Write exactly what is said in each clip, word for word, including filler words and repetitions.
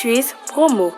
Twist Promo.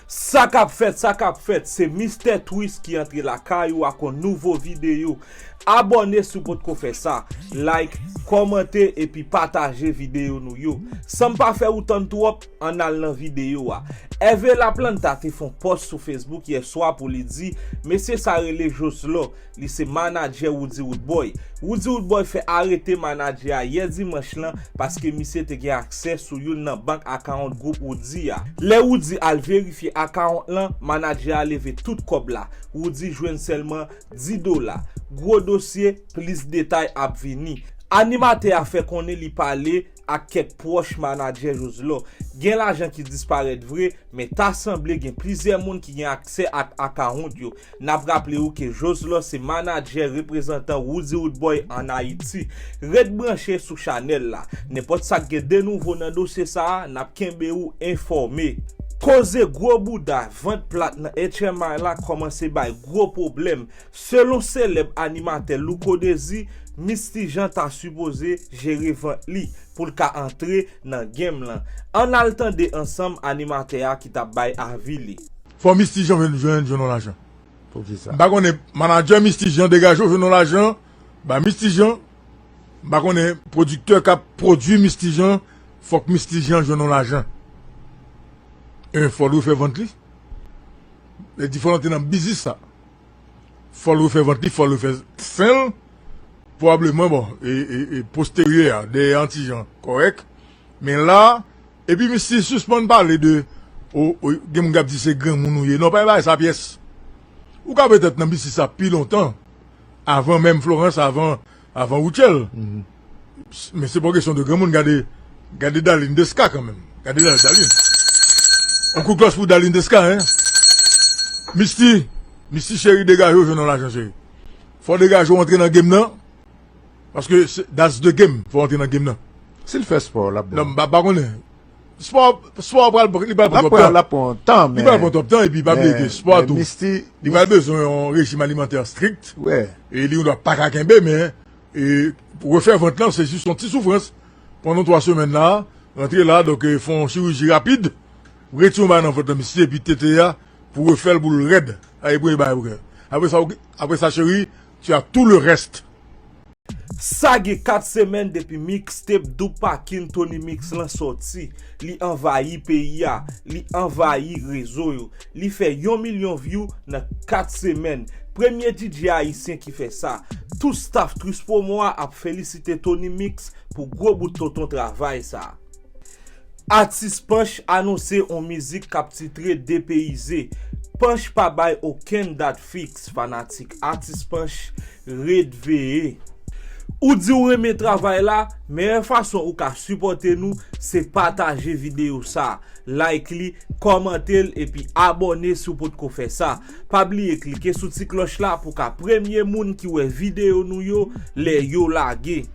Sa k ap fèt, sa k ap fèt, se Mistè Twist ki antre lakay ou ak yon nouvo videyo. Abòne si w potko fè sa, like, kòmante epi pataje videyo nou yo. San m pa fè ou tann twòp, ann al nan videyo a. Hervé Laplanta te fè yon pòs sou Facebook yè swa pou li di, mesye sa rele Jocelor, li se manadjè Roody Roodboy. Roody Roodboy fè arete manadjè a yè dimanch lan paske misye te gen aksè sou youn nan bank akawont gwoup Roody a. Lè Roody al verifye akawont lan, manadjè a leve tout kòb la. Roody jwenn sèlman dis dola. Gwo dosye, plis detay ap vini. Animatè a fè konnen li pale ak kèk pwòch manadjè Jocelor. Gen lajan ki disparèt vre, men ta sanble gen plizyè moun ki gen aksè ak akawont yo. N ap raple ou ke Jocelor se manadjè reprezantan Roody Roodboy ann Ayiti. Ret branche sou chanèl la. Nenpòt sa k gen de nouvo nan dosye sa a, n ap kenbe ou enfòme. Koze gwo bouda, vant plat nan H M I la kòmanse bay gwo pwoblèm. Selon selèb animatè Louko Dezi, Misty Jean ta sipoze jere vant li pou l ka antre nan game lan. Ann al tande ansanm animatè a ki t ap bay avi li. Fò Misty Jean jwenn, jwenn, jwenn yon lajan. Poukisa? M pa konnen manadjè Misty Jean degaje w jwenn yon lajan ba Misty Jean. M pa konnen pwodiktè k ap pwodui Misty Jean, fòk Misty Jean jwenn yon lajan. E fò l refè vant li. Li di fò l antre nan biznis sa. Fò l refè vant li, fò l refè sen l. Pwobableman, bon, e, e, e posteryè a, dèyè an ti jan kòrèk. Men la, epi Misty sispann pale de, o, o, gen moun k ap di se granmoun ou ye. Non, pa bay sa pyès. Ou ka petèt nan biznis sa pi lontan, avan menm Florence, avan, avan Rutshelle. Men se pa kesyon de granmoun, gade, gade Darline Desca kanmenm. Gade Darline. Yon kout klòch pou Darline Desca, hein. Misty, Misty cheri, degaje w jwenn yon lajan, cheri. Fò degaje w antre nan game nan. Paske se- that's the game. Fò w antre nan game nan. Si l fè spò, l ap bon. Non, m pa pa konnen. Spò, spò pral li pral pran twòp tan. L ap pran tan, Li pral pran twòp tan epi pa bliye ke spò a tou. Li pral bezwen yon rejim alimantè strik. Wè. E li dwa pa ka kenbe, men e, pou refè vant lan, se jis yon ti soufrans. Pandan twa semèn la, rantre la, donk e, fè yon chiriji rapid. Retire yon bagay nan vant lan, misye, epi tete a, pou refè l, pou l rèd. A, e premye bagay pou fè. Apre sa, ou- apre sa, cheri, tu as tout le reste. Sa gen kat semèn depi mixtape Dupackin Tony Mix lan sòti. Li anvayi peyi a, li anvayi rezo yo. Li fè yon milyon view nan kat semèn. Premye D J ayisyen ki fè sa. Tout staff Twist Promo a ap felisite Tony Mix pou gwo bout tonton travay sa. Atis Panch anonse on mizik k ap titre Depeyize. Panch pa bay okenn dat fiks, fanatik Atis Panch, ret veye. Ou di w renmen travay la, meyè fason ou ka sipòte nou se pataje videyo sa, like li, kòmante l epi abòne si w potko fè sa. Pa bliye klike sou ti klòch la pou w ka premye moun ki wè videyo nou yo lè yo lage.